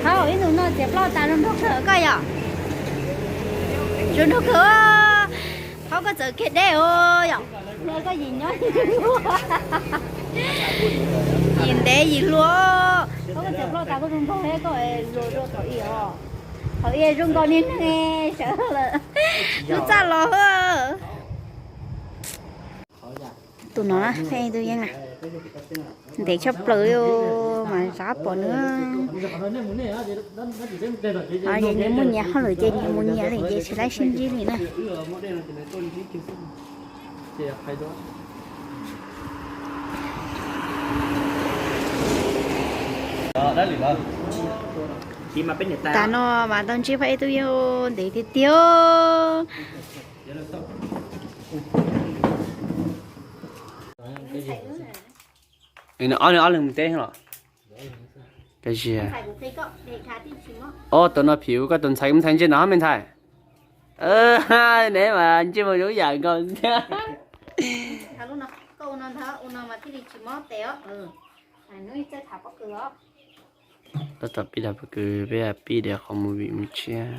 Hauj, ib ntus no txiav plaub tas zoo nraug kawg koj yom? Zoo nraug kawg. Hauj, koj txawm kiag deb os yom? Koj yim nyob yim ntev yim hluas. Hauj, koj txiav plaub tas koj zoo nraug thiab koj luag rau thaum ub os. Thaum ub zoo nkaus niag neeg sawv lawm, lub txaj los. Tus no na, pheej tus yeej na, ntev tshaj plaws li mas zab pom nws. Ces nyias muaj nyias hauj lwm ces nyias mus nyias li ces tsis laib sib ntsib li na. Tas no mas tau ntsib pab ib tug yeej ntev tiag tiag. Ob, ob leeg mus teb los? Koj ziag. Ob, tus no phim koj tus ntxhais, mus ntxhais ntsia no me ntxhais. Neb mas ntsej muag zoo yam nkaus thiab. Tab tom pib dag pob kws, peb pib diav qhov movie mus tshiab.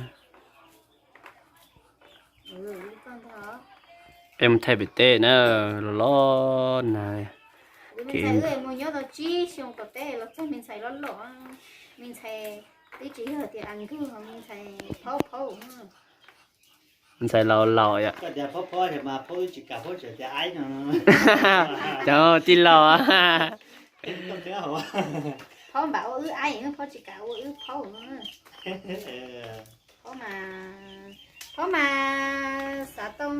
Peb mus thaij pem teb na, los los nag. Mus nyob tau tsib xyoo tom teb los txog me ntxhais loj loj, me ntxhais twb tsis yog tias a nkawg, me ntxhais phaub phaub. Ntxhais laus laus yom. Cov tij laug. Phaub npam ua wb aib, phaub tsis kam ua wb phaub. Phaub mas, phaub mas xav tau,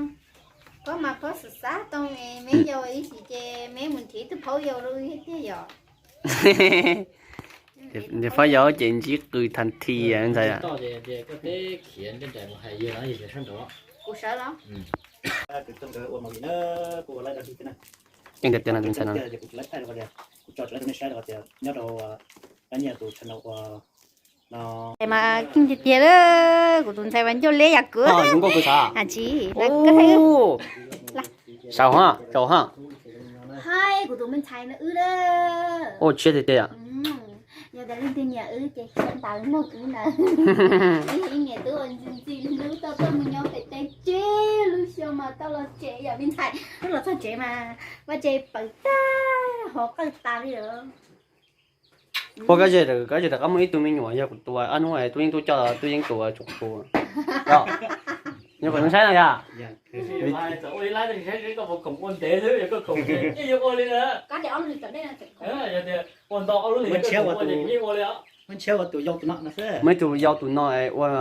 phaub mas phaub xav xav tau, me yau ib sim ces me mus nrhiav tus phaub yau rau tiag yom. Ces phaub yau ces ntsib qw thas thi ntxhais. Kuv sawv los. Kuv ua live rau ntawd ntxhais no, kuv tso rau nej saib rau tias nyob rau Pab Nyiaj tus channel ua no. Mas keej tiag tiag, kuv tus ntxhais mas ncauj liab yam kuv. Tsis, sau ha, sau ha. Hais kuv tus me ntxhais no wb na. Ua tshiab tiag tiag. Yog tias leej twg nyiam wb ces xav ntaus nug wb na. Ib niam tub ua ntxim ntxim hlub tau tuaj mus nyob pem teb tsib lub xyoo mas tau los tsev yom me ntxhais. Wb los txog tsev mas vaj tse pawv tag, hauv qawj tas li os. Ua koj ze, koj ze rov qab muaj ib tug me nyuam yog kuv tus, ob hnub tub yeej tuaj coj tub yeej tus tsoom kuv. Nyuam qhuav saib no yog. Muaj ib tug yau tus no ua zoo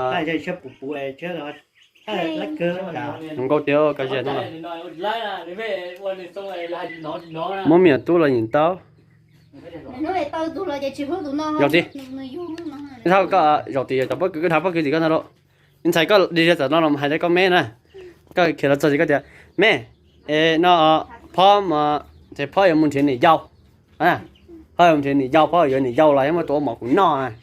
nkauj tiag koj ze no. Muab me nyuam tub los nyeem tau. Zaum tid, zaum tid yog cov pob kws koj tham pob kws tim koj no lauj. Ntxhais koj dhia tam no los hais rau koj me na. Koj khiav los txog ces koj tias me, no phob, phob yuav mus nrhiav niam yau. Phob yuav mus nrhiav niam yau, phob yuav niam yau los yeej muaj tus ua mov kuv noj.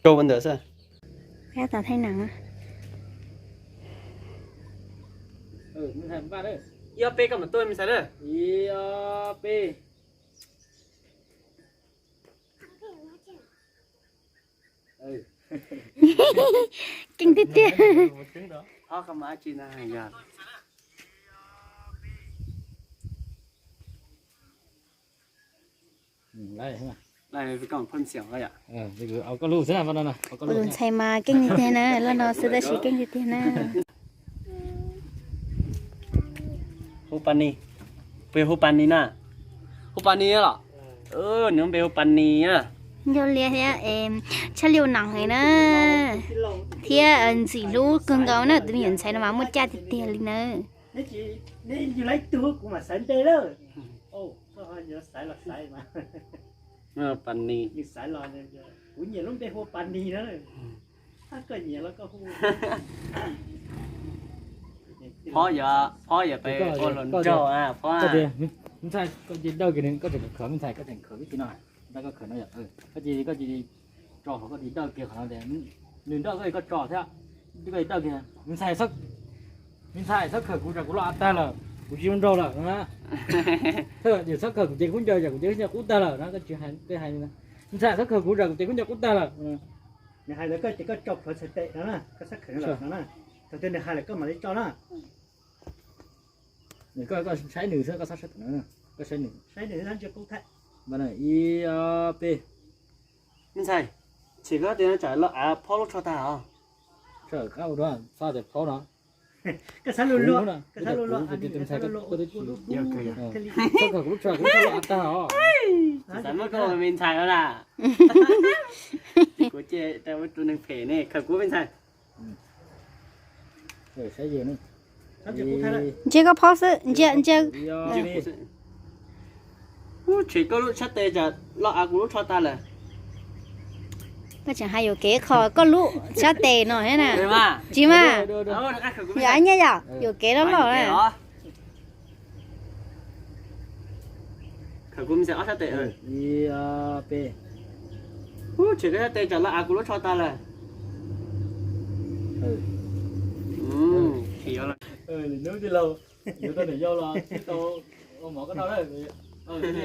Kau ntawm xwb. Peb tam thaij neem. Ib ob peb koj mam tuaj me ntxhais na. Ib ob peb. Keej tiag tiag. Kuv tus ntxhais mas keej tiag tiag na, loj no xwb tab sis keej tiag tiag na. Hu Pas Nis, puas yog hu Pas Nis na? Hu Pas Nis los? Nws lub npe hu Pas Nis na. Ncauj liab thiab tshaj liaj nees li na, thiab ntxim hlub kawg nkaus na, tus me nyuam ntxhais no mas muaj caj tiag tiag li na. Pas Nis. Kuv nyiam lub npe hu Pas Nis na. Koj nyiam los koj hu. Phob yog, phob yog peb ua hluas nraug a, phob. Koj tias, me ntxhais, koj cia dawj kiag, koj tseem khawv, me ntxhais, koj tseem khawv vib si no, ntawm koj khawv no yom, koj cia, koj cia tso hauv, koj cia dawj kiag qhov no tias, nws nrauj koj, koj tso thiab, koj cia dawj kiag, me ntxhais, me ntxhais txhob khawv kuv tsam kuv loj av tag lawm, kuv tsis zoo nraug lawm no na. Txhob khawv kuv cev khaub ncaws tsam kuv cev khaub ncaws qub tag lawm no, koj tsis hais, koj hais, me ntxhais txhob khawv kuv tsam kuv cev khaub ncaws qub tag lawm. Nws hais lawm koj ces koj tso plhuav txhais tes no na, koj txhob khawv no na. Thaum twg nws hais lawm koj mam li tso na. Koj, koj saib nws xwb, koj txhob saib tom no, koj saib nws, saib nws ntsia qub thiab. Ib, ob, peb. Me ntxhais, chim koj tias tsam loj av phob lub tsho tag os. Txhob tias phob no. Koj xav luag luag, koj xav luag luag, koj txhob khawv kuv lub tsho, kuv lub tsho loj av tag os. Tsis xav muab koj ua me ntxhais no na. Kuv ces ua tus neeg phem ne, khawv kuv me ntxhais. Ntsia koj phob xwb, ntsia, ntsia. Tshwm koj lub sab tes tsam loj av kuv lub tsho tag lawm. Koj tseem hais yuam kev qhov koj lub sab tes no thiab na. Tsis mas, yog ab nyiaj yom, yuam kev loj loj na. Khawv kuv me ntxhais ob sab tes. Ub, tshwm koj sab tes tsam loj av kuv lub tsho tag lawm. Hnub tij laug yuav tau niam yau los thiaj tau ua mov koj noj na.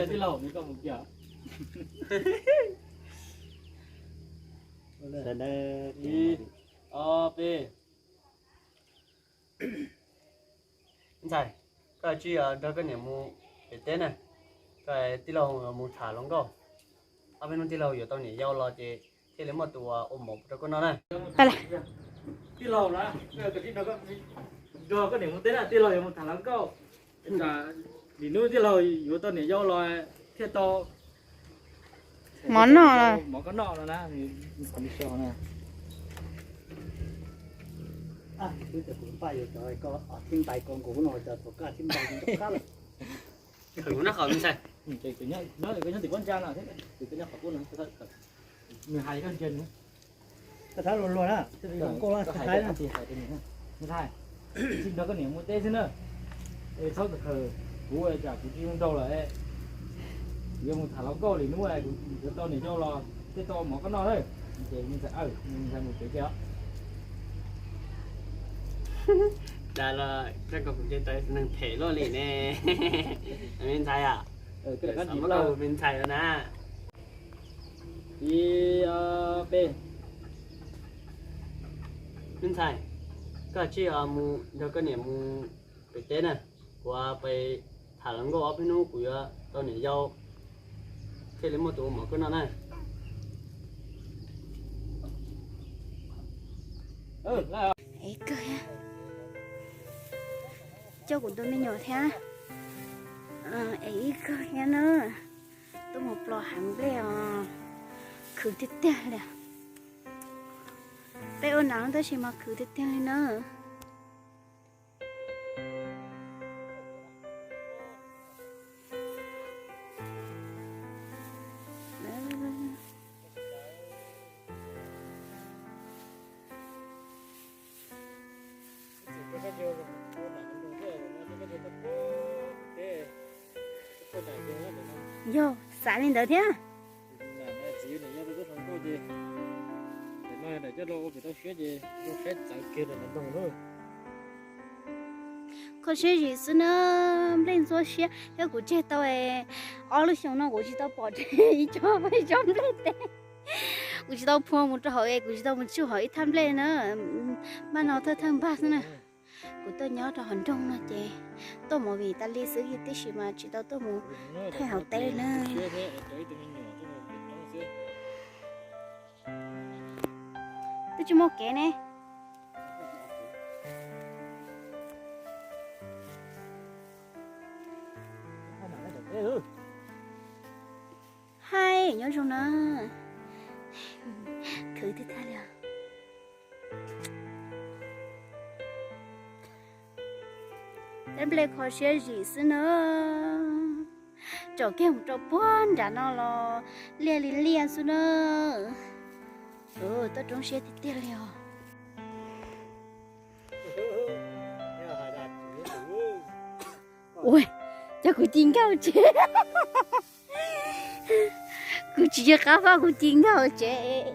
Tij laug, nws koj mus kiag. Ib, ob, peb. Ntxhais, koj tsij nrog koj niam mus pem teb na. Koj tij laug mus tham hluas nkauj. Ob peb hnub tij laug yuav tau niam yau los ces thiaj li muaj tus ua mov rau koj noj na. Tij laug na, nrog koj niam mus teb na, tij laug yuav mus tham hluas nkauj. Lwm hnub tij laug yuav tau niam yau los thiaj tau mov noj, mov koj noj no na. Kuv npais ko nkaus no, cov thaum koj thib npais kuv rov qab lawm. Khawv kuv noj qhov me ntxhais. Nyob tim kuab ntsa no thiab, tim koj nyob qhov kuab no, nws hais koj ntsia nws. Koj txhob luag luag na, koj hais, ntxhais, tsis nrog koj niam mus teb xwb na. Es txhob khawv kuv, tsam kuv tsis zoo nraug lawm. Yuav mus tham hluas nkauj, lwm hnub kuv yuav tau niam yau los thiaj tau mov koj noj na. Ces me ntxhais, me ntxhais mus tsev kiag os. Dag los koj kuv ces tau neeg phem luaj li ne. Me ntxhais, me ntxhais na. Ib, ob, peb. Me ntxhais, koj tsij mus nrog koj niam mus pem teb na. Kuv pais tham hluas nkauj ob peb hnub kuv yuav tau niam yau thiaj li muaj tus ua mov koj noj na. Coj kuv tus me nyuam thiab, es ib kawg thiab na. Tuaj mus plos hav nplej os, khwv tiag tiag li. Peb ua nas tab sis mas khwv tiag tiag li na. Yog xav li ntawd thiab. Kho siab zim xwb na, nplej ntxhua siab thiab. Kuv tseg tau ob lub xyoos no kuv tsis tau pom ib co, ib co nplej teb. Kuv tsis tau phua mus rau hauv es kuv tsis tau mus tsuj hauv ib thaj nplej na. Npaj no thawj thawj npaj xwb na. Kuv tuaj nyob rau hauv nroog no ces tuaj movie tas li xwb tib si mas tsis tau tuaj mus thaij hauv teb na. Twb tsis muaj kev ne. Hais nyob zoo na. Khwv tiag tiag li. Tej nplej kho siab zim xwb na. Tsom kiag mus rau puag nram no los liaj li liaj xwb na. Tuaj roob siab tiag tiag li os. Ua cas kuv ci nkag tsev? Kuv tsis nco qab faj kuv ci nkag tsev.